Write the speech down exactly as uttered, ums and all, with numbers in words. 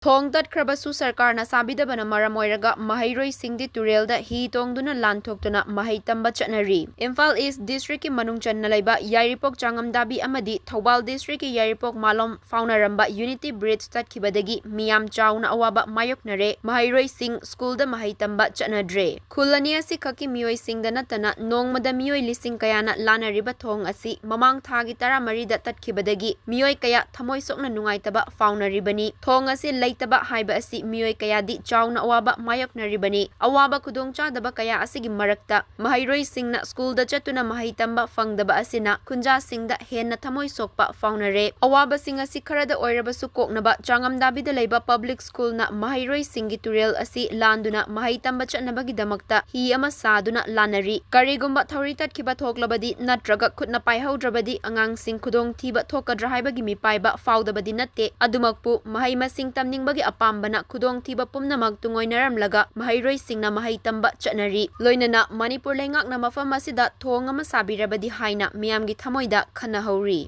ꯊꯣꯡ ꯇꯠꯈ꯭ꯔꯕꯁꯨ ꯁꯔꯀꯥꯔꯅ ꯁꯥꯕꯤꯗꯕꯅ ꯃꯔꯝ ꯑꯣꯏꯔꯒ ꯃꯍꯩꯔꯣꯏꯁꯤꯡꯗꯤ ꯇꯨꯔꯦꯜꯗ ꯍꯤ ꯇꯣꯡꯗꯨꯅ ꯂꯥꯟꯊꯣꯛꯇꯨꯅ ꯃꯍꯩ ꯇꯝꯕ ꯆꯠꯅꯔꯤ꯫ ꯏꯝꯐꯥꯜ ꯏꯁ ꯗꯤꯁꯇ꯭ꯔꯤꯛꯀꯤ ꯃꯅꯨꯡ ꯆꯟꯅ ꯂꯩꯕ ꯌꯥꯏꯔꯤꯄꯣꯛ ꯆꯥꯉꯝꯗꯥꯕꯤ ꯑꯃꯗꯤ ꯊꯧꯕꯥꯜ ꯗꯤꯁꯇ꯭ꯔꯤꯛꯀꯤ ꯌꯥꯏꯔꯤꯄꯣꯛ ꯃꯥꯂꯣꯝ ꯐꯥꯎꯅꯔꯝꯕ ꯌꯨꯅꯤꯇꯤ ꯕ꯭ꯔꯤꯖ ꯇꯠꯈꯤꯕꯗꯒꯤ ꯃꯤꯌꯥꯝ ꯆꯥꯎꯅ ꯑꯋꯥꯕ ꯃꯥꯌꯣꯛꯅꯔꯦ꯫ ꯃꯍꯩꯔꯣꯏꯁꯤꯡ ꯁ꯭ꯀꯨꯜꯗ ꯃꯍꯩ ꯇꯝꯕ ꯆꯠꯅꯗ꯭ꯔꯦ꯫ ꯈꯨꯜ ꯑꯅꯤ ꯑꯁꯤꯈꯛꯀꯤ ꯃꯤꯑꯣꯏꯁꯤꯡꯗ ꯅꯠꯇꯅ ꯅꯣꯡꯃꯗ ꯃꯤꯑꯣꯏ ꯂꯤꯁꯤꯡ ꯀꯌꯥꯅ ꯂꯥꯟꯅꯔꯤꯕ ꯊꯣꯡ ꯑꯁꯤ ꯃꯃꯥꯡ ꯊꯥꯒꯤ ꯇꯔꯥꯃꯔꯤꯗ ꯇꯠꯈꯤꯕꯗꯒꯤ ꯃꯤꯑꯣꯏ ꯀꯌꯥ ꯊꯃꯣꯏ ꯁꯣꯛꯅ ꯅꯨꯡꯉꯥꯏꯇꯕ ꯐꯥꯎꯅꯔꯤꯕꯅꯤ꯫ ꯊꯣꯡ ꯑꯁꯤ ꯂꯩꯇꯕ ꯍꯥꯏꯕ ꯑꯁꯤ ꯃꯤꯑꯣꯏ ꯀꯌꯥꯗꯤ ꯆꯥꯎꯅ ꯑꯋꯥꯕ ꯃꯥꯌꯣꯛꯅꯔꯤꯕꯅꯤ꯫ ꯑꯋꯥꯕ ꯈꯨꯗꯣꯡꯆꯥꯗꯕ ꯀꯌꯥ ꯑꯁꯤꯒꯤ ꯃꯔꯛꯇ ꯃꯍꯩꯔꯣꯏꯁꯤꯡꯅ ꯁ꯭ꯀꯨꯜꯗ ꯆꯠꯇꯨꯅ ꯃꯍꯩ ꯇꯝꯕ ꯐꯪꯗꯕ ꯑꯁꯤꯅ ꯈꯨꯟꯖꯥꯁꯤꯡꯗ ꯍꯦꯟꯅ ꯊꯃꯣꯏ ꯁꯣꯛꯄ ꯐꯥꯎꯅꯔꯦ꯫ ꯑꯋꯥꯕꯁꯤꯡ ꯑꯁꯤ ꯈꯔꯗ ꯑꯣꯏꯔꯕꯁꯨ ꯀꯣꯛꯅꯕ ꯆꯥꯉꯝꯗꯥꯕꯤꯗ ꯂꯩꯕ ꯄꯕ꯭ꯂꯤꯛ ꯁ꯭ꯀꯨꯜꯅ ꯃꯍꯩꯔꯣꯏꯁꯤꯡꯒꯤ ꯇꯨꯔꯦꯜ ꯑꯁꯤ ꯂꯥꯟꯗꯨꯅ ꯃꯍꯩ ꯇꯝꯕ ꯆꯠꯅꯕꯒꯤꯗꯃꯛꯇ ꯍꯤ ꯑꯃ ꯁꯥꯗꯨꯅ ꯂꯥꯟꯅꯔꯤ꯫ ꯀꯔꯤꯒꯨꯝꯕ ꯊꯧꯔꯤ ꯇꯠꯈꯤꯕ ꯊꯣꯛꯂꯕꯗꯤ ꯅꯠꯇ꯭ꯔꯒ ꯈꯨꯠꯅ ꯄꯥꯏꯍꯧꯗ꯭ꯔꯕꯗꯤ ꯑꯉꯥꯡꯁꯤꯡ ꯈꯨꯗꯣꯡꯊꯤꯕ ꯊꯣꯛꯀꯗ꯭ꯔꯥ ꯍꯥꯏꯕꯒꯤ ꯃꯤꯄꯥꯏꯕ ꯐꯥꯎꯗꯕꯗꯤ ꯅꯠꯇꯦ꯫ ꯑꯗꯨꯃꯛꯄꯨ ꯃꯍꯩ ꯃꯁꯤꯡ ꯇꯝꯅꯤꯡꯕꯒꯤ ꯑꯄꯥꯝꯕꯅ ꯈꯨꯗꯣꯡꯊꯤꯕ ꯄꯨꯝꯅꯃꯛ ꯇꯨꯡꯑꯣꯏꯅꯔꯝꯂꯒ ꯃꯍꯩꯔꯣꯏꯁꯤꯡꯅ ꯃꯍꯩ ꯇꯝꯕ ꯆꯠꯅꯔꯤ꯫ ꯂꯣꯏꯅꯅ ꯃꯅꯤꯄꯨꯔ ꯂꯩꯉꯥꯛꯅ ꯃꯐꯝ ꯑꯁꯤꯗ ꯊꯣꯡ ꯑꯃ ꯁꯥꯕꯤꯔꯕꯗꯤ ꯍꯥꯏꯅ ꯃꯤꯌꯥꯝꯒꯤ ꯊꯃꯣꯏꯗ ꯈꯟꯅꯍꯧꯔꯤ꯫